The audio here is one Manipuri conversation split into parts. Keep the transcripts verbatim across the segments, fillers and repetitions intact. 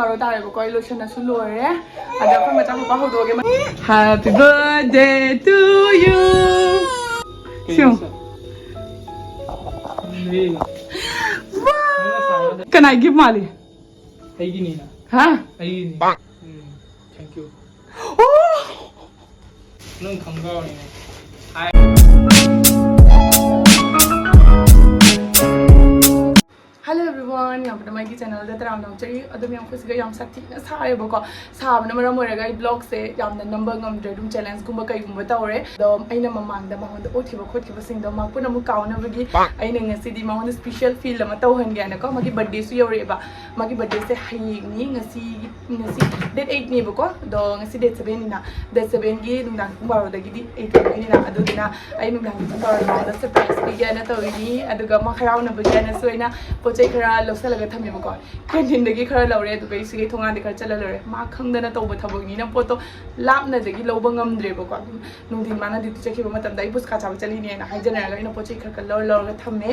ꯕꯥꯔꯣ ꯇꯥꯔꯦꯕꯀꯣ, ꯑꯩ ꯂꯣꯏꯁꯟꯅꯁꯨ ꯂꯣꯏꯔꯦ꯫ ꯑꯗ ꯑꯩꯈꯣꯏ ꯃꯆꯥꯅꯨꯄꯥ ꯍꯧꯗꯣꯛꯑꯒꯦ꯫ Happy birthday to you. ꯁꯤꯌꯣ꯫ ꯀꯅꯥꯒꯤ ꯃꯥꯜꯂꯤ? ꯑꯩꯒꯤꯅꯤꯅ꯫ ꯍꯥ? ꯑꯩꯒꯤꯅꯤ꯫ ꯎꯝ, thank you꯫ ꯑꯣ! ꯅꯪ ꯈꯪꯕ꯭ꯔꯣꯅꯦ? Hello everyone, ꯌꯥꯝꯅ ꯃꯥꯒꯤ ꯆꯦꯅꯦꯜꯗ ꯇꯔꯥꯝꯅ ꯑꯣꯛꯆꯔꯤ꯫ ꯑꯗꯣ ꯃꯌꯥꯝ, ꯑꯩꯈꯣꯏꯁꯤꯒ ꯌꯥꯝ ꯁꯥꯊꯤꯅ ꯁꯥꯔꯦꯕꯀꯣ꯫ ꯁꯥꯕꯅ ꯃꯔꯝ ꯑꯣꯏꯔꯒ ꯑꯩ ꯕ꯭ꯂꯣꯒꯁꯦ ꯌꯥꯝꯅ ꯅꯝꯕ ꯉꯝꯗ꯭ꯔꯦ, ꯑꯗꯨꯝ ꯆꯦꯂꯦꯟꯖꯀꯨꯝꯕ ꯀꯩꯒꯨꯝꯕ ꯇꯧꯔꯦ꯫ ꯑꯗꯣ ꯑꯩꯅ ꯃꯃꯥꯡꯗ ꯃꯉꯣꯟꯗ ꯎꯠꯈꯤꯕ ꯈꯣꯠꯈꯤꯕꯁꯤꯡꯗꯣ ꯃꯥ ꯄꯨꯝꯅꯃꯛ ꯀꯥꯎꯅꯕꯒꯤ ꯑꯩꯅ ꯉꯁꯤꯗꯤ ꯃꯉꯣꯟꯗ ꯁ꯭ꯄꯤꯁꯦꯜ ꯐꯤꯜ ꯑꯃ ꯇꯧꯍꯟꯒꯦ ꯍꯥꯏꯅꯀꯣ꯫ ꯃꯥꯒꯤ ꯕꯔꯊꯗꯦꯁꯨ ꯌꯧꯔꯛꯑꯦꯕ꯫ ꯃꯥꯒꯤ ꯕꯔꯊꯗꯦꯁꯦ ꯍꯌꯦꯡꯅꯤ, ꯉꯁꯤꯒꯤ, ꯉꯁꯤ ꯗꯦꯠ ꯑꯩꯠꯅꯦꯕꯀꯣ꯫ ꯑꯗꯣ ꯉꯁꯤ ꯗꯦꯠ ꯁꯕꯦꯟꯅꯤꯅ, ꯗꯦꯠ ꯁꯕꯦꯟꯒꯤ ꯅꯨꯡꯗꯥꯡ ꯄꯨꯡ ꯕꯥꯔꯣꯗꯒꯤꯗꯤ ꯑꯩꯠ ꯇꯧꯗꯣꯏꯅꯤꯅ, ꯑꯗꯨꯗꯨꯅ ꯑꯩ ꯅꯨꯡꯗꯥꯡꯒꯤ ꯄꯨꯡ ꯕꯥꯔꯣꯗ ꯃꯉꯣꯟꯗ ꯁꯔꯄ꯭ꯔꯥꯏꯖ ꯄꯤꯒꯦ ꯍꯥꯏꯅ ꯇꯧꯔꯤꯅꯤ꯫ ꯑꯗꯨꯒ ꯃꯥ ꯍꯔꯥꯎꯅꯕꯒꯤ ꯍꯥꯏꯅꯁꯨ ꯑꯩꯅ ꯄꯣꯠ ꯆꯩ ꯈꯔ ꯂꯧꯁꯜꯂꯒ ꯊꯝꯃꯦꯕꯀꯣ꯫ ꯀꯦꯟꯇꯤꯟꯗꯒꯤ ꯈꯔ ꯂꯧꯔꯦ, ꯑꯗꯨꯒ ꯑꯩ ꯁꯤꯒꯤ ꯊꯣꯡꯒꯥꯟꯗ ꯈꯔ ꯆꯠꯂ ꯂꯧꯔꯦ꯫ ꯃꯥ ꯈꯪꯗꯅ ꯇꯧꯕ ꯊꯕꯛꯅꯤꯅ ꯄꯣꯠꯇꯣ ꯂꯥꯞꯅꯗꯒꯤ ꯂꯧꯕ ꯉꯝꯗ꯭ꯔꯦꯕꯀꯣ꯫ ꯑꯗꯨꯝ ꯅꯨꯡꯊꯤꯟ ꯃꯥꯅ ꯗ꯭ꯌꯨꯇꯤ ꯆꯠꯈꯤꯕ ꯃꯇꯝꯗ ꯑꯩ ꯄꯨꯁꯀꯥ ꯆꯥꯕ ꯆꯠꯂꯤꯅꯦꯅ ꯍꯥꯏꯖꯅꯔꯒ ꯑꯩꯅ ꯄꯣꯠ ꯆꯩ ꯈꯔ ꯈꯔ ꯂꯧꯔ ꯂꯧꯔꯒ ꯊꯝꯃꯦ꯫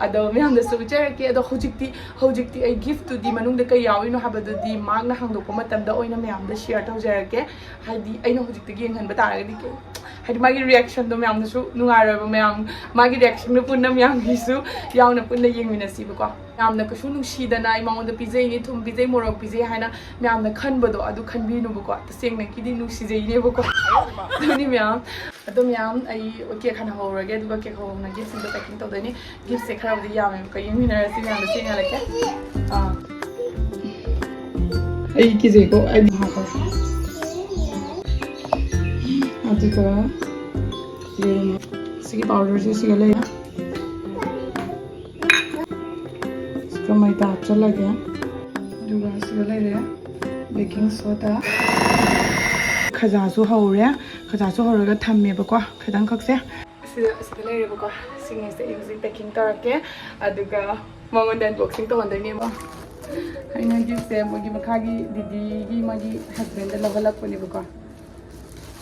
ꯑꯗꯣ ꯃꯌꯥꯝꯗꯁꯨ ꯎꯠꯆꯔꯛꯀꯦ꯫ ꯑꯗꯣ ꯍꯧꯖꯤꯛꯇꯤ, ꯍꯧꯖꯤꯛꯇꯤ ꯑꯩ ꯒꯤꯐꯇꯨꯗꯤ ꯃꯅꯨꯡꯗ ꯀꯩ ꯌꯥꯎꯔꯤꯅꯣ ꯍꯥꯏꯕꯗꯨꯗꯤ ꯃꯥꯔꯛꯅ ꯍꯥꯡꯗꯣꯛꯄ ꯃꯇꯝꯗ ꯑꯣꯏꯅ ꯃꯌꯥꯝꯗ ꯁꯤꯌꯔ ꯇꯧꯖꯔꯛꯀꯦ꯫ ꯍꯥꯏꯗꯤ ꯑꯩꯅ ꯍꯧꯖꯤꯛꯇꯒꯤ ꯌꯦꯡꯍꯟꯕ ꯇꯥꯔꯒꯗꯤ ꯀꯩ-, ꯍꯥꯏꯗꯤ ꯃꯥꯒꯤ ꯔꯤꯌꯦꯛꯁꯟꯗꯣ ꯃꯌꯥꯝꯅꯁꯨ ꯅꯨꯡꯉꯥꯏꯔꯣꯏꯕ꯫ ꯃꯌꯥꯝ, ꯃꯥꯒꯤ ꯔꯤꯌꯦꯛꯁꯟꯗꯣ ꯄꯨꯟꯅ ꯃꯌꯥꯝꯒꯤꯁꯨ ꯌꯥꯎꯅ ꯄꯨꯟꯅ ꯌꯦꯡꯃꯤꯟꯅꯁꯤꯕꯀꯣ꯫ ꯌꯥꯝꯅ ꯀꯩꯁꯨ ꯅꯨꯡꯁꯤꯗꯅ ꯑꯩ ꯃꯉꯣꯟꯗ ꯄꯤꯖꯩꯅꯤ, ꯊꯨꯝ ꯄꯤꯖꯩ, ꯃꯣꯔꯣꯛ ꯄꯤꯖꯩ ꯍꯥꯏꯅ ꯃꯌꯥꯝꯅ ꯈꯟꯕꯗꯣ ꯑꯗꯨ ꯈꯟꯕꯤꯅꯨꯕꯀꯣ꯫ ꯇꯁꯦꯡꯅꯒꯤꯗꯤ ꯅꯨꯡꯁꯤꯖꯩꯅꯦꯕꯀꯣ꯫ ꯑꯗꯨꯅꯤ ꯃꯌꯥꯝ꯫ ꯑꯗꯣ ꯃꯌꯥꯝ, ꯑꯩ ꯀꯦꯛ ꯍꯥꯟꯅ ꯍꯧꯔꯒꯦ, ꯑꯗꯨꯒ ꯀꯦꯛ ꯍꯧꯍꯧꯅ ꯒꯤꯐꯁꯤꯡꯗꯣ ꯄꯦꯀꯤꯡ ꯇꯧꯗꯣꯏꯅꯤ꯫ ꯒꯤꯐꯁꯦ ꯈꯔꯕꯨꯗꯤ ꯌꯥꯝꯃꯦꯕꯀꯣ, ꯌꯦꯡꯃꯤꯟꯅꯔꯁꯤ ꯃꯌꯥꯝꯗꯣ ꯆꯦꯡ ꯍꯜꯂꯛꯀꯦ꯫ ꯑꯥ꯫ ꯑꯩ ꯀꯤꯖꯩꯀꯣ, ꯑꯩ ꯍꯥꯞꯄ꯫ ꯑꯗꯨꯒ ꯌꯦꯡꯉꯣ꯫ ꯁꯤꯒꯤ ꯄꯥꯎꯗꯔꯁꯦ ꯁꯤꯒ ꯂꯩꯔꯦ꯫ ꯁꯤꯒ ꯃꯩꯗ ꯍꯥꯞꯆꯜꯂꯒꯦ꯫ ꯑꯗꯨꯒ ꯁꯤꯒ ꯂꯩꯔꯦ ꯕꯦꯀꯤꯡ ꯁꯣꯗꯥ꯫ ꯈꯖꯥꯁꯨ ꯍꯧꯔꯦ꯫ ꯈꯖꯥꯁꯨ ꯍꯧꯔꯒ ꯊꯝꯃꯦꯕꯀꯣ, ꯈꯤꯇꯪꯈꯛꯁꯦ꯫ ꯁꯤꯗ, ꯁꯤꯗ ꯂꯩꯔꯦꯕꯀꯣ꯫ ꯁꯤꯉꯩꯁꯦ ꯑꯩ ꯍꯧꯖꯤꯛ ꯄꯦꯀꯤꯡ ꯇꯧꯔꯛꯀꯦ꯫ ꯑꯗꯨꯒ ꯃꯉꯣꯟꯗ ꯑꯟꯕꯣꯛꯁꯤꯡ ꯇꯧꯍꯟꯗꯣꯏꯅꯦꯕ꯫ ꯑꯩꯅ ꯒꯤꯐꯁꯦ ꯃꯣꯏꯒꯤ ꯃꯈꯥꯒꯤ ꯗꯤꯗꯤꯒꯤ ꯃꯥꯒꯤ ꯍꯁꯕꯦꯟꯗ ꯂꯧꯍꯜꯂꯛꯄꯅꯦꯕꯀꯣ꯫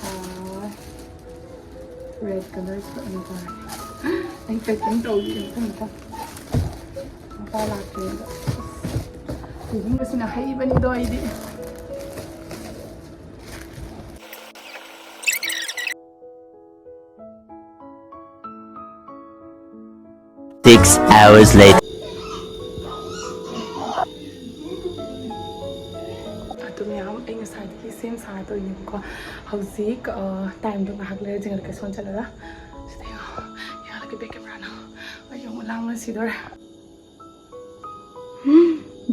ꯑꯥ, ꯔꯦꯗ ꯀꯂꯔꯁꯤꯗ ꯑꯣꯏꯅ ꯇꯧꯔꯒꯦ꯫ ꯑꯩ ꯄꯦꯀꯤꯡ ꯇꯧꯔꯤ ꯑꯝꯇ ꯑꯝꯇ꯫ ꯃꯄꯥ ꯂꯥꯛꯇ꯭ꯔꯤꯉꯩꯗ꯫ ꯁꯤꯒꯨꯝꯕꯁꯤꯅ ꯍꯩꯕꯅꯤꯗꯣ ꯑꯩꯗꯤ꯫ Six hours later. ꯑꯗꯨ ꯃꯌꯥꯝ ꯑꯩ ꯉꯁꯥꯏꯗꯒꯤ ꯁꯦꯝ ꯁꯥꯔ ꯇꯧꯔꯤꯅꯦꯕꯀꯣ꯫ ꯍꯧꯖꯤꯛ, ꯑ, ꯇꯥꯏꯝꯗꯣ ꯉꯥꯏꯍꯥꯛ ꯂꯩꯔ ꯌꯦꯡꯍꯜꯂꯛꯀꯦ, ꯁꯣꯝ ꯆꯠꯂꯒ꯫ ꯁꯤꯗ ꯌꯦꯡꯉꯣ, ꯌꯦꯡꯍꯜꯂꯛꯀꯦ back cameraꯅ꯫ ꯑꯩ ꯑꯃꯨꯛ ꯂꯥꯡꯅ ꯁꯤꯗꯣꯔꯦ꯫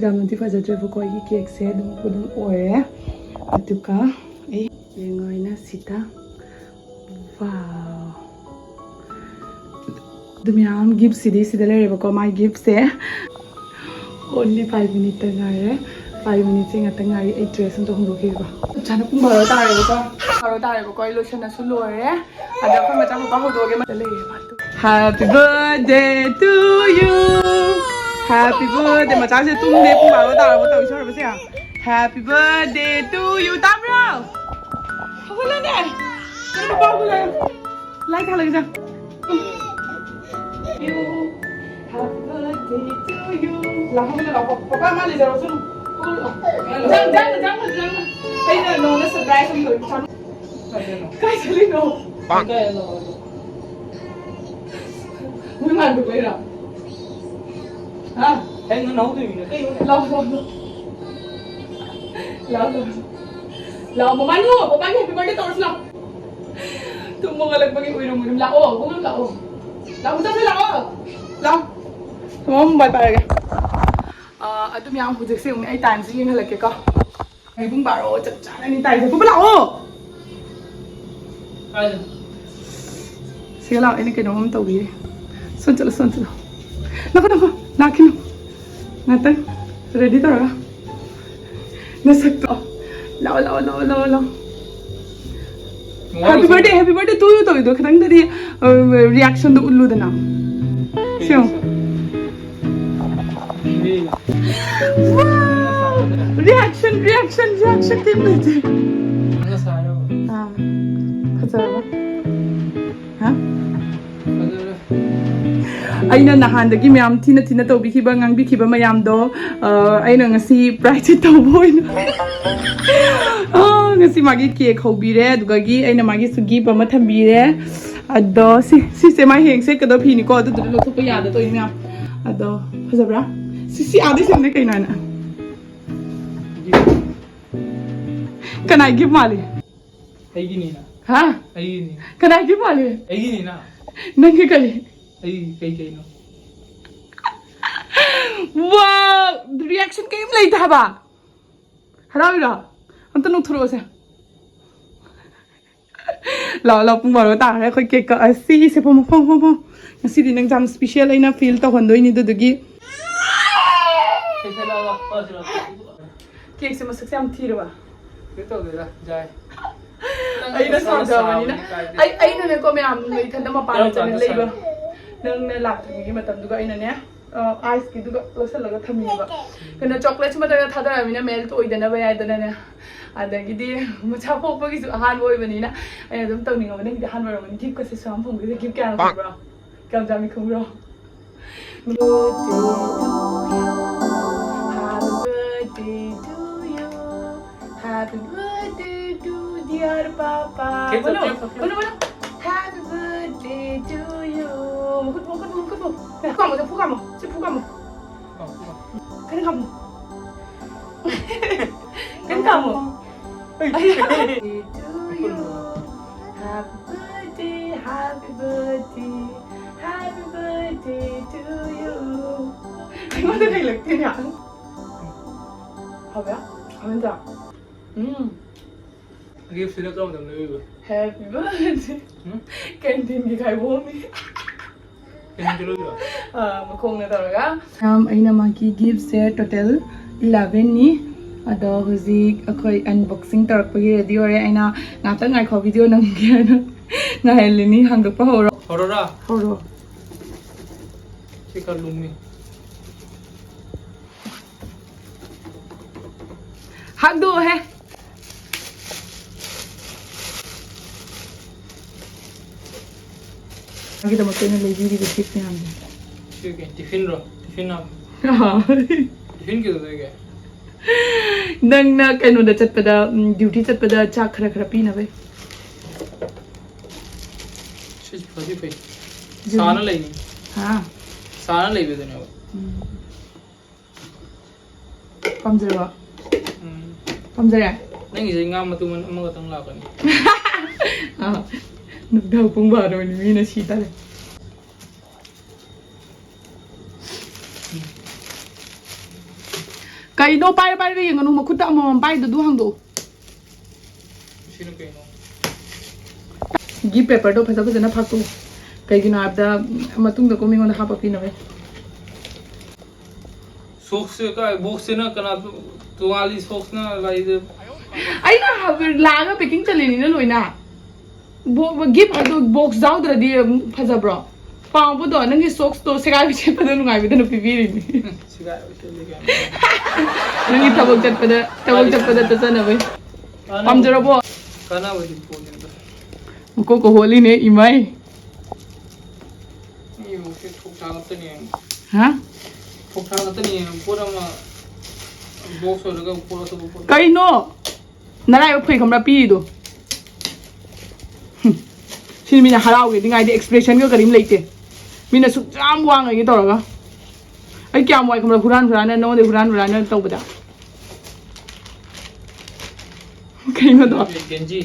ꯌꯥꯝꯅꯗꯤ ꯐꯖꯗ꯭ꯔꯦꯕꯀꯣ ꯑꯩꯒꯤ ꯀꯦꯛꯁꯦ, ꯑꯗꯨꯝ ꯑꯗꯨꯝ ꯑꯣꯏꯔꯦ꯫ ꯑꯗꯨꯒ ꯑꯩ ꯌꯦꯡꯉꯣ ꯑꯩꯅ ꯁꯤꯗ, wow, ꯑꯗꯨ ꯃꯌꯥꯝ giftꯁꯤꯗꯤ ꯁꯤꯗ ꯂꯩꯔꯦꯕꯀꯣ꯫ My giftꯁꯦ only five minuteꯇ ꯉꯥꯏꯔꯦ꯫ Five minuteꯁꯦ ꯉꯥꯛꯇ ꯉꯥꯏꯔꯦ꯫ ꯑꯩ dress ꯑꯝꯇ ꯍꯣꯡꯗꯣꯛꯈꯤꯒꯦꯀꯣ꯫ ꯆꯞ ꯆꯥꯅ ꯄꯨꯡ ꯕꯥꯔꯣ ꯇꯥꯔꯦꯕꯀꯣ꯫ ꯕꯥꯔꯣ ꯇꯥꯔꯦꯕꯀꯣ꯫ ꯑꯩ ꯂꯣꯏꯁꯟꯅꯁꯨ ꯂꯣꯏꯔꯦ꯫ ꯑꯗ ꯑꯩꯈꯣꯏ ꯃꯆꯥ ꯅꯨꯄꯥ ꯍꯧꯗꯣꯛꯑꯒꯦ꯫ ꯃꯥ ꯂꯩꯔꯦ ꯃꯥ꯫ Happy birthday to you. Happy birthday꯫ ꯃꯆꯥꯁꯦ ꯇꯨꯝꯗꯦ, ꯄꯨꯡ ꯕꯥꯔꯣ ꯇꯥꯔꯕ ꯇꯧꯔꯤꯁꯦ ꯍꯧꯔꯕꯁꯦ꯫ Happy birthday to you. ꯇꯥꯕ꯭ꯔꯣ? ꯍꯧꯒꯠꯂꯣꯅꯦ꯫ ꯅꯪ ꯅꯨꯄꯥ ꯍꯧꯒꯠꯂꯣ꯫ ꯂꯥꯏ ꯊꯥꯜꯂꯒꯦ ꯆꯪ꯫ You. Happy birthday to you. ꯂꯥꯛ ꯍꯧꯒꯠꯂꯣ ꯂꯥꯛꯑꯣ꯫ ꯄꯄꯥ ꯃꯥ ꯂꯩꯖꯔꯣ ꯆꯪ꯫ ꯍꯧꯒꯠꯂꯣ꯫ ꯆꯪ, ꯆꯪ, ꯆꯪ, ꯆꯪ꯫ ꯑꯩꯅ ꯅꯉꯣꯟꯗ surprise ꯑꯃ ꯇꯧꯔꯤ꯫ ꯀꯥꯏ ꯆꯠꯂꯤꯅꯣ? ꯀꯥꯏ ꯆꯠꯂꯤꯅꯣ? ꯃꯣꯏ ꯃꯥꯟꯕ ꯀꯣꯏꯔꯣ? ꯍꯥ? ꯀꯩꯅꯣ ꯅꯍꯧꯗꯣꯏꯃꯤꯅ? ꯀꯩꯅꯣ? ꯂꯥꯎ, ꯂꯥꯎ, ꯂꯥꯎ꯫ ꯂꯥꯎ, ꯂꯥꯎ꯫ ꯂꯥꯎ, ꯃꯃꯥꯅꯨ, ꯄꯄꯥꯒꯤ happy birthday ꯇꯧꯔꯁꯤ ꯂꯥꯎ꯫ ꯇꯨꯝ ꯍꯧꯒꯠꯂꯛꯄꯒꯤ ꯎꯏꯔꯨꯝ ꯎꯏꯔꯨꯝ꯫ ꯂꯥꯛꯑꯣ, ꯍꯧꯒꯠꯂꯨ ꯂꯥꯛꯑꯣ꯫ ꯂꯥꯛꯑꯣ, ꯆꯠꯁꯤ ꯂꯥꯛꯑꯣ꯫ ꯂꯥꯎ꯫ ꯃꯃꯥ mobile ꯄꯥꯏꯔꯒꯦ꯫ ꯑ, ꯑꯗꯨ ꯃꯌꯥꯝ ꯍꯧꯖꯤꯛꯁꯦ ꯑꯃꯨꯛ ꯑꯩ timeꯁꯦ ꯌꯦꯡꯍꯜꯂꯛꯀꯦꯀꯣ꯫ ꯑꯩ ꯄꯨꯡ ꯕꯥꯔꯣ ꯆꯞ ꯆꯥꯅꯅꯤ ꯇꯥꯏꯁꯦ꯫ ꯄꯨꯄꯨ ꯂꯥꯛꯑꯣ꯫ ꯀꯥꯏꯗꯅꯣ? ꯁꯤꯒ ꯂꯥꯛꯑꯣ, ꯑꯩꯅ ꯀꯩꯅꯣꯝ ꯑꯃ ꯇꯧꯕꯤꯒꯦ꯫ ꯁꯣꯟ ꯆꯠꯂꯣ, ꯁꯣꯟ ꯆꯠꯂꯣ꯫ ꯂꯥꯛꯑꯣ, ꯂꯥꯛꯑꯣ, ꯂꯥꯛꯈꯤꯅꯨ꯫ ꯉꯥꯛꯇꯪ ready ꯇꯧꯔꯒ꯫ ꯅꯁꯛꯇꯣ꯫ ꯂꯥꯛꯑꯣ, ꯂꯥꯛꯑꯣ, ꯂꯥꯛꯑꯣ, ꯂꯥꯛꯑꯣ, ꯂꯥꯛꯑꯣ꯫ Happy birthday, happy birthday to you ꯇꯧꯔꯤꯗꯣ ꯈꯤꯇꯪꯗꯗꯤ, ꯑ, reactionꯗꯣ ꯎꯠꯂꯨꯗꯅ꯫ ꯁꯤ ꯌꯦꯡꯉꯣ꯫ Wow! Reaction, reaction, reaction ꯀꯩꯝ ꯂꯩꯇꯦ꯫ ꯑꯥ, ꯐꯖꯔꯕ? ꯍꯥ? ꯑꯩꯅ ꯅꯍꯥꯟꯗꯒꯤ ꯃꯌꯥꯝ ꯊꯤꯅ ꯊꯤꯅ ꯇꯧꯕꯤꯈꯤꯕ, ꯉꯥꯡꯕꯤꯈꯤꯕ ꯃꯌꯥꯝꯗꯣ, ꯑ, ꯑꯩꯅ ꯉꯁꯤ ꯄ꯭ꯔꯥꯏꯖꯁꯤꯠ ꯇꯧꯕ ꯑꯣꯏꯅ, ꯑ, ꯉꯁꯤ ꯃꯥꯒꯤ ꯀꯦꯛ ꯍꯧꯕꯤꯔꯦ, ꯑꯗꯨꯗꯒꯤ ꯑꯩꯅ ꯃꯥꯒꯤꯁꯨ ꯒꯤꯐ ꯑꯃ ꯊꯝꯕꯤꯔꯦ꯫ ꯑꯗꯣ ꯁꯤ, ꯁꯤꯁꯦ ꯃꯥ ꯍꯌꯦꯡ ꯁꯦꯠꯀꯗꯕ ꯐꯤꯅꯤꯀꯣ, ꯑꯗꯨꯗꯨꯅ ꯂꯧꯊꯣꯛꯄ ꯌꯥꯗ ꯇꯧꯔꯤꯅꯦ ꯃꯌꯥꯝ꯫ ꯑꯗꯣ ꯐꯖꯕ꯭ꯔꯥ? ꯁꯤ, ꯁꯤ ꯑꯥꯗꯩ ꯁꯦꯝꯅꯦ ꯀꯩꯅꯣ ꯍꯥꯏꯅ꯫ ꯀꯅꯥꯒꯤ ꯒꯤꯐ ꯃꯥꯜꯂꯤ? ꯑꯩꯒꯤꯅꯤꯅ꯫ ꯍꯥ? ꯑꯩꯒꯤꯅꯤ꯫ ꯀꯅꯥꯒꯤ ꯒꯤꯐ ꯃꯥꯜꯂꯤ? ꯑꯩꯒꯤꯅꯤꯅ꯫ ꯅꯪꯒꯤ ꯀꯔꯤ? ꯑꯩ ꯀꯩ ꯀꯩꯅꯣ? ꯋꯥ! ꯔꯤꯌꯦꯛꯁꯟ ꯀꯩꯝ ꯂꯩꯇꯦ ꯍꯥꯏꯕ꯫ ꯍꯔꯥꯎꯔꯤꯔꯣ? ꯑꯝꯇ ꯅꯣꯛꯊꯣꯔꯛꯑꯣꯁꯦ꯫ ꯂꯥꯛꯑꯣ, ꯂꯥꯛꯑꯣ, ꯄꯨꯡ ꯕꯥꯔꯣ ꯇꯥꯈ꯭ꯔꯦ꯫ ꯑꯩꯈꯣꯏ ꯀꯦꯛ ꯀꯛꯑꯁꯤ꯫ ꯁꯦ, ꯐꯝꯃꯣ, ꯐꯝꯃꯣ, ꯐꯝꯃꯣ꯫ ꯉꯁꯤꯗꯤ ꯅꯪ ꯌꯥꯝ ꯁ꯭ꯄꯤꯁꯦꯜ ꯑꯩꯅ ꯐꯤꯜ ꯇꯧꯍꯟꯗꯣꯏꯅꯤ, ꯑꯗꯨꯗꯨꯒꯤ꯫ ꯀꯦꯛꯁꯦ ꯃꯁꯛꯁꯦ ꯌꯥꯝ ꯊꯤꯔꯕ? ꯀꯩꯝ ꯇꯧꯗꯦꯗ, ꯖꯥꯏ꯫ ꯑꯩꯅ ꯁꯥꯎꯖꯕꯅꯤꯅ꯫ ꯁꯥꯎꯕꯅꯤ ꯀꯥꯏꯗꯦ꯫ ꯑꯩ, ꯑꯩꯅꯅꯦꯀꯣ, ꯃꯌꯥꯝ ꯏꯊꯟꯗ ꯃꯄꯥꯟꯗ ꯀꯔꯝ ꯆꯠꯂ ꯀꯥꯟꯗ ꯂꯩꯕ꯫ ꯁꯥꯎꯔꯤꯅꯣ? ꯅꯪꯅ ꯂꯥꯛꯇ꯭ꯔꯤꯉꯩꯒꯤ ꯃꯇꯝꯗꯨꯒ ꯑꯩꯅꯅꯦ, ꯑ, ꯑꯥꯏꯁꯀꯤꯗꯨꯒ ꯂꯧꯁꯜꯂꯒ ꯊꯝꯃꯤꯅꯦꯕ꯫ ꯀꯩꯅꯣ, ꯆꯣꯀ꯭ꯂꯦꯠꯁꯨ ꯃꯊꯛꯇ ꯊꯥꯗꯔꯛꯑꯃꯤꯅ ꯃꯦꯜꯠ ꯑꯣꯏꯗꯅꯕ ꯌꯥꯏꯗꯅꯅꯦ꯫ ꯑꯗꯒꯤꯗꯤ ꯃꯆꯥ ꯄꯣꯛꯄꯒꯤꯁꯨ ꯑꯍꯥꯟꯕ ꯑꯣꯏꯕꯅꯤꯅ ꯑꯩꯅ ꯑꯗꯨꯝ ꯇꯧꯅꯤꯡꯉꯕ꯫ ꯅꯪꯒꯤꯗꯤ ꯑꯍꯥꯟꯕ ꯑꯣꯏꯔꯝꯒꯅꯤ꯫ ꯒꯤꯐꯀꯁꯦ ꯁꯨꯝ ꯐꯪꯕꯁꯦ꯫ ꯒꯤꯐ ꯀꯌꯥꯅꯣ ꯈꯪꯕ꯭ꯔꯣ? ꯀꯌꯥꯝ ꯆꯥꯃꯤ ꯈꯪꯕ꯭ꯔꯣ? Happy birthday to you. Happy birthday to dear Papa. Cake ꯃꯅꯨ, ꯆꯠꯀꯦ, ꯆꯠꯀꯦ꯫ ꯃꯅꯨ, ꯃꯅꯨ꯫ Happy birthday to you. ꯃꯈꯨꯠ, ꯃꯈꯨꯠ, ꯃꯈꯨꯠ, ꯃꯈꯨꯠ꯫ ꯐꯨ ꯀꯥꯝꯃꯣ, ꯐꯨ ꯀꯥꯝꯃꯣ꯫ ꯁꯤ ꯐꯨ ꯀꯥꯝꯃꯣ꯫ ꯑꯧ, ꯐꯨ ꯀꯥꯝꯃꯣ꯫ ꯀꯩꯅꯣ ꯀꯥꯝꯃꯣ꯫ ꯀꯩꯅꯣ ꯀꯥꯝꯃꯣ꯫ ꯑꯩ ꯍꯥꯏ꯫ To you. Happy birthday, happy birthday, happy birthday to you. ꯑꯩꯉꯣꯟꯗ ꯀꯩ ꯂꯛꯇꯣꯏꯅꯣ? ꯍꯥꯎꯕ꯭ꯔꯥ? ꯍꯥꯎꯕ ꯅꯠꯇ꯭ꯔꯣ? ꯎꯝ꯫ ꯒꯤꯐꯁꯤꯅ ꯀꯔꯝꯕ ꯃꯇꯝꯗ ꯂꯩꯕ? Happy birthday. ꯎꯝ? ꯀꯦꯟꯇꯤꯟꯒꯤ ꯈꯥꯏꯕꯣꯝꯅꯤ꯫ ꯀꯦꯟꯇꯤꯟꯗ ꯂꯩꯕ? ꯑꯥ, ꯃꯈꯣꯡꯅ ꯇꯧꯔꯒ꯫ ꯃꯌꯥꯝ, ꯑꯩꯅ ꯃꯥꯒꯤ ꯒꯤꯐꯁꯦ ꯇꯣꯇꯦꯜ ꯏꯂꯦꯚꯦꯟꯅꯤ꯫ ꯑꯗꯣ ꯍꯧꯖꯤꯛ ꯑꯩꯈꯣꯏ ꯑꯟꯕꯣꯛꯁꯤꯡ ꯇꯧꯔꯛꯄꯒꯤ ꯔꯦꯗꯤ ꯑꯣꯏꯔꯦ꯫ ꯑꯩꯅ ꯉꯥꯛꯇꯪ ꯉꯥꯏꯈꯣ, ꯚꯤꯗꯤꯑꯣ ꯅꯝꯒꯦ ꯍꯥꯏꯅ ꯉꯥꯏꯍꯜꯂꯤꯅꯤ꯫ ꯍꯥꯡꯗꯣꯛꯄ ꯍꯧꯔꯣ꯫ ꯍꯧꯔꯣꯔꯥ? ꯍꯧꯔꯣ꯫ ꯁꯤ ꯈꯔ ꯂꯨꯝꯃꯤ꯫ ꯍꯥꯡꯗꯣꯛꯑꯣꯍꯦ꯫ ꯃꯥꯒꯤꯗꯃꯛꯇ ꯑꯩꯅ ꯂꯩꯕꯤꯔꯤꯕ ꯒꯤꯐ ꯃꯌꯥꯝꯁꯦ꯫ ꯀꯩ, ꯀꯩ, ꯇꯤꯐꯤꯟꯔꯣ? ꯇꯤꯐꯤꯟ ꯍꯥꯞꯄ? ꯇꯤꯐꯤꯟ ꯀꯩꯗꯧꯗꯣꯏꯒꯦ? ꯅꯪꯅ ꯀꯩꯅꯣꯗ ꯆꯠꯄꯗ, ꯎꯝ, ꯗ꯭ꯌꯨꯇꯤ ꯆꯠꯄꯗ ꯆꯥꯛ ꯈꯔ ꯈꯔ ꯄꯤꯅꯕꯩ꯫ ꯁꯤꯁꯨ ꯐꯗꯤ ꯐꯩ꯫ ꯁꯥꯅ ꯂꯩꯅꯤ꯫ ꯍꯥ? ꯁꯥꯅ ꯂꯩꯕꯗꯨꯅꯦꯕ꯫ ꯎꯝ꯫ ꯄꯥꯝꯖꯔꯕꯣ? ꯎꯝ꯫ ꯄꯥꯝꯖꯔꯦ? ꯅꯪꯒꯤꯁꯦ ꯉꯥ ꯃꯇꯨꯝ ꯑꯃꯈꯛꯇꯪ ꯂꯥꯛꯀꯅꯤ꯫ ꯑꯥ, ꯅꯨꯡꯗꯥꯡ ꯄꯨꯡ ꯕꯥꯔꯣꯅꯤ, ꯃꯤꯅ ꯁꯤ ꯇꯥꯔꯦ꯫ ꯀꯩꯅꯣ ꯄꯥꯏꯔ ꯄꯥꯏꯔꯒ ꯌꯦꯡꯒꯅꯨ, ꯃꯈꯨꯠꯇ ꯑꯃꯃꯝ ꯄꯥꯏꯗꯣ ꯑꯗꯨ ꯍꯥꯡꯗꯣꯛꯎ꯫ ꯁꯤꯅ ꯀꯩꯅꯣ? ꯒꯤꯐ ꯄꯦꯄꯔꯗꯣ ꯐꯖ ꯐꯖꯅ ꯐꯥꯛꯇꯣꯛꯎ꯫ ꯀꯩꯒꯤꯅꯣ ꯍꯥꯏꯕꯗ, ꯃꯇꯨꯡꯗꯀꯣ ꯃꯤꯉꯣꯟꯗ ꯍꯥꯞꯄ ꯄꯤꯅꯕ꯫ ꯁꯣꯛꯁꯁꯦ ꯀꯥꯏ? ꯕꯣꯛꯁꯁꯤꯅ ꯀꯅꯥ? ꯇꯣꯉꯥꯜꯂꯤ ꯁꯣꯛꯁꯅ ꯂꯥꯛꯏꯁꯦ꯫ ꯑꯩꯅ ꯍꯥꯏꯕ ꯂꯥꯛꯑꯒ ꯄꯦꯀꯤꯡ ꯆꯜꯂꯤꯅꯤꯅ ꯂꯣꯏꯅ꯫ ꯕꯣ-, ꯒꯤꯐ ꯑꯗꯨ ꯕꯣꯛꯁ ꯌꯥꯎꯗ꯭ꯔꯗꯤ ꯐꯖꯕ꯭ꯔꯣ? ꯄꯥꯎꯕꯗꯣ, ꯅꯪꯒꯤ ꯁꯣꯛꯁꯇꯣ ꯁꯦꯒꯥꯏꯕ ꯁꯦꯠꯄꯗꯣ ꯅꯨꯡꯉꯥꯏꯕꯗꯅ ꯄꯤꯕꯤꯔꯤꯅꯤ꯫ ꯁꯦꯒꯥꯏꯕ ꯁꯦꯠꯂꯤ ꯀꯥꯏꯅ꯫ ꯅꯪꯒꯤ ꯊꯕꯛ ꯆꯠꯄꯗ, ꯊꯕꯛ ꯆꯠꯄꯗ ꯆꯠꯆꯅꯕꯩ꯫ ꯀꯥꯟꯅꯕ-, ꯄꯥꯝꯖꯔꯕꯣ? ꯀꯥꯟꯅꯕꯗꯤ ꯄꯣꯛꯏꯗ꯫ ꯃꯀꯣꯛꯀ ꯍꯣꯠꯂꯤꯅꯦ, ꯏꯃꯥꯏ꯫ ꯃꯤ ꯃꯀꯣꯛꯁꯦ ꯊꯣꯛ ꯊꯥꯒꯠꯇꯅꯦ꯫ ꯍꯥ? ꯊꯣꯛ ꯊꯥꯒꯠꯇꯅꯦ꯫ ꯄꯣꯠ ꯑꯃ ꯕꯣꯛꯁ ꯑꯣꯏꯔꯒ ꯄꯣꯠ ꯑꯇꯣꯞꯄ ꯄꯣꯠ꯫ ꯀꯩꯅꯣ? ꯅꯔꯥꯏꯕꯛ ꯐꯩ ꯈꯪꯕ꯭ꯔꯥ ꯄꯤꯔꯤꯗꯣ? ꯍꯨꯝ꯫ ꯁꯤꯅꯤ ꯃꯤꯅ ꯍꯔꯥꯎꯒꯦꯗꯤ ꯉꯥꯏꯗꯦ, expressionꯒ ꯀꯔꯤꯝ ꯂꯩꯇꯦ꯫ ꯃꯤꯅ ꯁꯨꯛ ꯌꯥꯝ ꯋꯥꯡꯉꯒꯦ ꯇꯧꯔꯒ꯫ ꯑꯩ ꯀꯌꯥꯝ ꯋꯥꯏ ꯈꯪꯕ꯭ꯔꯥ? ꯍꯨꯔꯥꯟ ꯍꯨꯔꯥꯟꯅ, ꯅꯉꯣꯟꯗ ꯍꯨꯔꯥꯟ ꯍꯨꯔꯥꯟꯅ ꯇꯧꯕꯗ꯫ ꯀꯩꯅꯣꯗꯣ? ꯒꯦꯟꯖꯤ꯫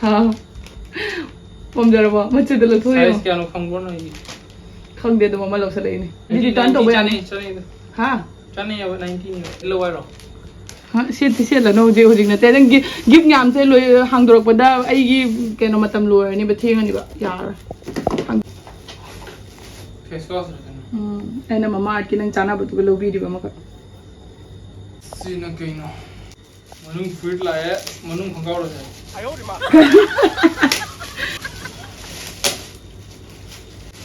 ꯑꯥ꯫ ꯄꯥꯝꯖꯔꯕꯣ? ꯃꯆꯨꯗꯣ ꯂꯧꯊꯣꯛꯑꯣ꯫ Size ꯀꯌꯥꯅꯣ ꯈꯪꯕ꯭ꯔꯣ ꯅꯣꯏꯒꯤ? ꯈꯪꯗꯦ, ꯑꯗꯨꯝ ꯑꯃ ꯂꯧꯁꯜꯂꯛꯏꯅꯦ꯫ Ninety, return ꯇꯧꯕ ꯌꯥꯅꯤ꯫ ꯆꯥꯅꯩ, ꯆꯥꯅꯩꯗ꯫ ꯍꯥ? ꯆꯥꯅꯩ ꯍꯥꯏꯕ, ninety ꯅꯦꯕ꯫ ꯂꯧ ꯍꯥꯏꯔꯣ? ꯍꯥ? ꯁꯦꯠꯇꯤ ꯁꯦꯠꯂꯅꯨ ꯍꯧꯖꯤꯛ, ꯍꯧꯖꯤꯛ ꯅꯠꯇꯦ꯫ ꯅꯪꯒꯤ gift ꯃꯌꯥꯝꯁꯦ ꯂꯣꯏ ꯍꯥꯡꯗꯣꯔꯛꯄꯗ ꯑꯩꯒꯤ ꯀꯩꯅꯣ ꯃꯇꯝ ꯂꯣꯏꯔꯅꯤꯕ, ꯊꯦꯡꯉꯅꯤꯕ꯫ ꯌꯥꯔꯔꯣꯏ꯫ Face wash ꯔ ꯀꯩꯅꯣ? ꯎꯝ, ꯑꯩꯅ Mamaearth ꯀꯤ ꯅꯪ ꯆꯥꯅꯕꯗꯨꯒ ꯂꯧꯕꯤꯔꯤꯕ ꯑꯃꯈꯛ꯫ ꯁꯤꯅ ꯀꯩꯅꯣ? ꯃꯅꯨꯡ ꯐꯨꯔꯤꯠ ꯂꯥꯛꯑꯦ, ꯃꯅꯨꯡ ꯈꯣꯡꯒ꯭ꯔꯥꯎ ꯂꯥꯛꯑꯦ꯫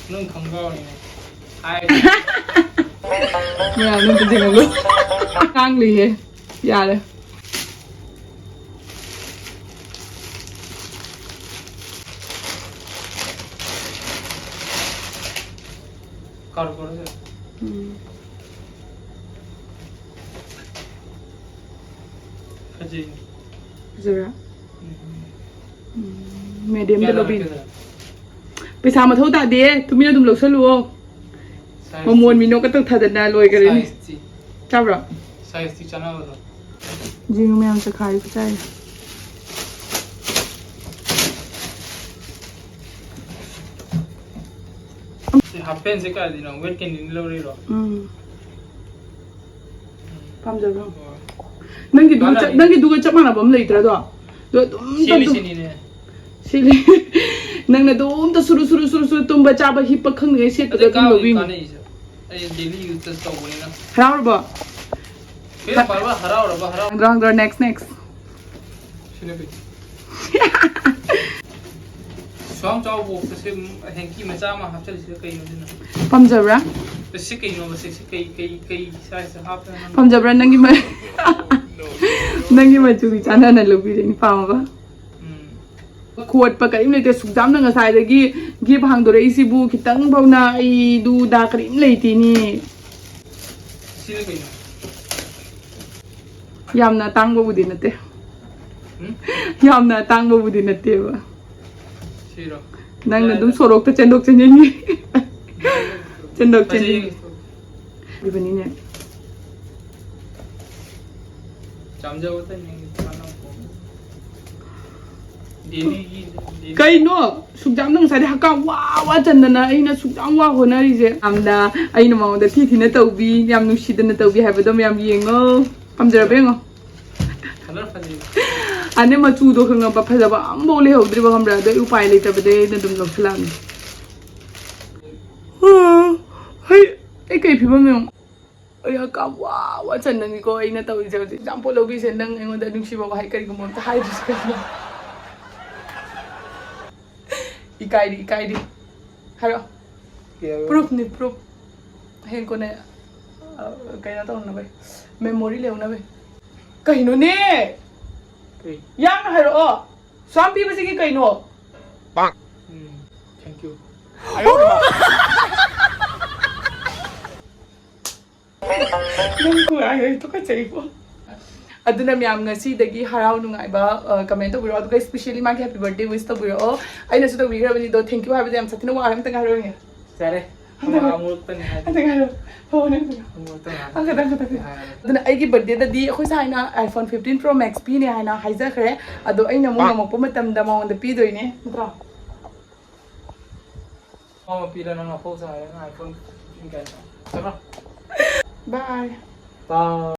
ꯃꯅꯨꯡ ꯈꯣꯡꯒ꯭ꯔꯥꯎꯅꯤꯅꯦ꯫ ꯍꯥꯏ꯫ ꯃꯌꯥꯝꯅ ꯑꯝꯇ ꯌꯦꯡꯍꯜꯂꯨ꯫ ꯉꯥꯡꯂꯤꯍꯦ꯫ ꯌꯥꯔꯦ꯫ ꯀꯥꯔꯣ, ꯀꯥꯔꯣ, ꯁꯦ꯫ ꯎꯝ꯫ ꯐꯖꯩ꯫ ꯐꯖꯕ꯭ꯔꯥ? ꯎꯝ꯫ ꯎꯝ, medium ꯗ ꯀꯌꯥ ꯂꯧꯕꯤꯅꯤ꯫ ꯂꯧꯔꯛꯀꯦ? ꯄꯩꯁꯥ ꯃꯊꯧ ꯇꯥꯗꯦ, ꯇꯨꯃꯤꯟꯅ ꯑꯗꯨꯝ ꯂꯧꯁꯜꯂꯨꯑꯣ꯫ Size ꯃꯃꯣꯟ ꯇꯤ꯫ ꯃꯤꯅꯣꯛꯀ ꯇꯧꯊꯗꯅ ꯂꯣꯏꯈꯔꯦꯅꯦ꯫ Size ꯇꯤ꯫ ꯆꯥꯕ꯭ꯔꯣ? Size ꯇꯤ ꯆꯥꯅꯕꯗꯣ꯫ ꯌꯦꯡꯉꯨ ꯃꯌꯥꯝ ꯆꯈꯥꯏ ꯈꯨꯆꯥꯏ꯫ ꯁꯤ half pant ꯁꯦ ꯀꯥꯏꯗꯩꯅꯣ? Wet Candy ꯗꯒꯤ ꯂꯧꯔꯤꯔꯣ? ꯎꯝ꯫ ꯄꯥꯝꯖꯕ꯭ꯔꯣ? ꯍꯣꯏ꯫ ꯅꯪꯒꯤꯗꯨꯒ ꯆꯞ-, ꯀꯥꯟꯅꯅꯤ꯫ ꯅꯪꯒꯤꯗꯨꯒ ꯆꯞ ꯃꯥꯟꯅꯕ ꯑꯃ ꯂꯩꯇ꯭ꯔꯗꯣ? ꯑꯗꯣ ꯑꯗꯨꯝ ꯁꯤꯅꯤ, ꯇꯧ-, ꯁꯤꯅꯤꯅꯦ꯫ ꯁꯤꯅꯤ꯫ ꯅꯪꯅ ꯑꯗꯨꯝ ꯇ ꯁꯨꯔꯨ, ꯁꯨꯔꯨ, ꯁꯨꯔꯨ, ꯁꯨꯔꯨ ꯇꯨꯝꯕ, ꯆꯥꯕ, ꯍꯤꯞꯄ ꯈꯪꯗꯉꯩ ꯁꯦꯠꯄꯗ ꯑꯗꯩ ꯑꯗꯨꯝ ꯀꯥꯕꯗꯤ ꯂꯧꯕꯤꯅꯤ꯫ ꯀꯥꯟꯅꯩꯁꯦ꯫ ꯑꯩ daily use ꯇꯧꯕꯅꯤꯅ꯫ ꯍꯔꯥꯎꯔꯕꯣ? ꯐꯦꯔ ꯄꯥꯜꯕ ꯍꯔꯥꯎꯔꯕ ꯍꯔꯥꯎ-, ꯍꯪꯒ꯭ꯔꯥ, ꯍꯪꯒ꯭ꯔꯥ, next, next꯫ ꯁꯤꯅ ꯀꯩ? ꯁꯨꯌꯥꯝ ꯆꯥꯎ box ꯇ ꯁꯤ hanky ꯃꯆꯥ ꯑꯃ ꯍꯥꯞꯆꯜꯂꯤꯁꯤꯅ ꯀꯩꯅꯣ ꯁꯤꯅ? ꯄꯥꯝꯖꯕ꯭ꯔꯥ? ꯁꯤ ꯀꯩꯅꯣꯕ? ꯁꯤ, ꯁꯤ ꯀꯩ, ꯀꯩ, ꯀꯩ size ꯍꯥꯞꯄꯅꯣ? ꯄꯥꯝꯖꯕ꯭ꯔꯥ? ꯅꯪꯒꯤ ꯃ-, ꯅꯪꯒꯤ ꯃꯆꯨꯒꯤ ꯆꯥꯟꯅꯅ ꯂꯧꯕꯤꯔꯤꯅꯤ, ꯄꯥꯝꯃꯕ? ꯎꯝ꯫ ꯈꯣꯠꯄ ꯀꯔꯤꯝ ꯂꯩꯇꯦ꯫ ꯁꯨꯛꯖꯥꯝꯅ ꯉꯁꯥꯏꯗꯒꯤ gift ꯍꯥꯡꯗꯣꯔꯛꯏꯁꯤꯕꯨ ꯈꯤꯇꯪ ꯐꯥꯎꯅ ꯑꯩ ꯗꯨ ꯗꯥ ꯀꯔꯤꯝ ꯂꯩꯇꯦꯅꯦ꯫ ꯁꯤꯅ ꯀꯩꯅꯣ? ꯌꯥꯝꯅ ꯑꯇꯥꯡꯕꯕꯨꯗꯤ ꯅꯠꯇꯦ꯫ ꯎꯝ? ꯌꯥꯝꯅ ꯑꯇꯥꯡꯕꯕꯨꯗꯤ ꯅꯠꯇꯦꯕ꯫ ꯁꯤꯔꯣ? ꯅꯪꯅ ꯑꯗꯨꯝ ꯌꯥꯏꯗ꯫ ꯁꯣꯔꯣꯛꯇ ꯆꯦꯟꯊꯣꯛ ꯆꯦꯟꯁꯤꯟꯒꯤ꯫ ꯆꯦꯟꯊꯣꯛ ꯐꯖꯩꯌꯦ꯫ ꯆꯦꯟꯁꯤꯟꯒꯤ꯫ ꯑꯣꯏꯕꯅꯤꯅꯦ꯫ ꯆꯥꯝꯖꯧ ꯑꯇꯩ ꯅꯪꯒꯤ ꯀꯥꯟꯅꯕ ꯄꯣꯠ꯫ Daily ꯒꯤ, daily꯫ ꯀꯩꯅꯣ? ꯁꯨꯛꯖꯥꯝꯅ ꯉꯁꯥꯏꯗꯩ ꯍꯛꯀꯥꯝ ꯋꯥ ꯋꯥ ꯆꯟꯗꯅ ꯑꯩꯅ ꯁꯨꯛꯌꯥꯝ ꯋꯥ ꯍꯣꯠꯅꯔꯤꯁꯦ꯫ ꯌꯥꯝꯅ ꯑꯩꯅ ꯃꯉꯣꯟꯗ ꯊꯤ ꯊꯤꯅ ꯇꯧꯕꯤ, ꯌꯥꯝ ꯅꯨꯡꯁꯤꯗꯅ ꯇꯧꯕꯤ ꯍꯥꯏꯕꯗꯣ ꯃꯌꯥꯝ ꯌꯦꯡꯉꯣ꯫ ꯄꯥꯝꯖꯔꯕ ꯌꯦꯡꯉꯣ꯫ Colour ꯐꯖꯩ꯫ ꯑꯅꯦ ꯃꯆꯨꯗꯣ ꯈꯪꯉꯕ ꯐꯖꯕ ꯑꯝꯐꯥꯎ ꯂꯩꯍꯧꯗ꯭ꯔꯤꯕ ꯈꯪꯕ꯭ꯔꯥ? ꯑꯗꯩ ꯎꯄꯥꯏ ꯂꯩꯇꯕꯗꯩ ꯑꯩꯅ ꯑꯗꯨꯝ ꯂꯧꯁꯜꯂꯛꯑꯕꯅꯤ꯫ ꯍꯩ, ꯑꯩ ꯀꯩ ꯐꯤꯕꯝ ꯌꯦꯡꯉꯣ꯫ ꯑꯩ ꯍꯛꯀꯥꯝ ꯋꯥ ꯋꯥ ꯆꯟꯗꯅꯤꯀꯣ ꯑꯩꯅ ꯇꯧꯔꯤꯁꯦ ꯍꯧꯖꯤꯛ꯫ ꯌꯥꯝ ꯄꯣꯠ ꯂꯧꯕꯤꯁꯦ ꯅꯪ ꯑꯩꯉꯣꯟꯗ ꯅꯨꯡꯁꯤꯕ ꯋꯥꯍꯩ ꯀꯔꯤꯒꯨꯝꯕ ꯑꯝꯇ ꯍꯥꯏꯗ꯭ꯔꯤꯁꯦ ꯀꯩꯅꯣ? ꯏꯀꯥꯏꯔꯤ, ꯏꯀꯥꯏꯔꯤ꯫ ꯍꯥꯏꯔꯛꯑꯣ꯫ ꯀꯩ ꯍꯥꯏꯕ? Proof ꯅꯤ, proof꯫ ꯍꯌꯦꯡ ꯀꯣꯟꯅ, ꯑ, ꯀꯩꯅꯣ ꯇꯧꯅꯕꯩ꯫ Memory ꯂꯩꯍꯧꯅꯕꯩ꯫ ꯀꯩꯅꯣꯅꯦ? ꯀꯩ? ꯌꯥꯝꯅ ꯍꯥꯏꯔꯛꯑꯣ꯫ ꯁꯨꯌꯥꯝ ꯄꯤꯕꯁꯤꯒꯤ ꯀꯩꯅꯣ? ꯎꯝ, thank you꯫ ꯅꯪ ꯈꯨꯍꯥꯏꯗꯣ ꯑꯩ ꯇꯨꯀꯠꯆꯩꯀꯣ꯫ ꯑꯗꯨꯅ ꯃꯌꯥꯝ ꯉꯁꯤꯗꯒꯤ ꯍꯔꯥꯎ ꯅꯨꯡꯉꯥꯏꯕ, ꯑ, comment ꯇꯧꯕꯤꯔꯛꯑꯣ, ꯑꯗꯨꯒ specially ꯃꯥꯒꯤ happy birthday wish ꯇꯧꯕꯤꯔꯛꯑꯣ꯫ ꯑꯩꯅꯁꯨ ꯇꯧꯕꯤꯈ꯭ꯔꯕꯅꯤ ꯑꯗꯣ, thank you ꯍꯥꯏꯕꯗ ꯌꯥꯝ ꯁꯥꯊꯤꯅ ꯋꯥꯔꯦ꯫ ꯑꯝꯇ ꯉꯥꯏꯔꯣꯏꯅꯦ꯫ ꯌꯥꯔꯦ꯫ ꯑꯃ ꯑꯃꯨꯔꯛꯇꯅꯤ ꯍꯥꯏꯗꯤ꯫ ꯑꯝꯇ ꯉꯥꯏꯔꯣꯏ꯫ ꯐꯣꯟ ꯑꯝꯇ ꯉꯥꯏꯔꯣꯏ꯫ ꯑꯃꯨꯔꯛꯇꯪ ꯉꯥꯏꯔꯦ꯫ ꯑꯪ ꯈꯇꯪ ꯈꯇꯪ꯫ ꯍꯥꯏꯔꯦ꯫ ꯑꯗꯨꯅ ꯑꯩꯒꯤ birthday ꯗꯗꯤ ꯑꯩꯈꯣꯏ ꯁꯥꯏꯅ iPhone fifteen Pro Max ꯄꯤꯅꯦ ꯍꯥꯏꯅ ꯍꯥꯏꯖꯈ꯭ꯔꯦ꯫ ꯑꯗꯣ ꯑꯩꯅ ꯑꯃꯨꯛ ꯉꯝꯃꯛꯄ ꯃꯇꯝꯗ ꯃꯉꯣꯟꯗ ꯄꯤꯗꯣꯏꯅꯦ, ꯅꯠꯇ꯭ꯔꯣ? ꯃꯥ ꯃꯄꯤꯗ ꯅꯪ ꯑꯐꯧ ꯁꯥꯔꯦ, ꯅꯪ iPhone fifteen ꯀꯥꯏꯅ꯫ ꯆꯠꯂꯣ꯫ Bye꯫ ꯇꯥ-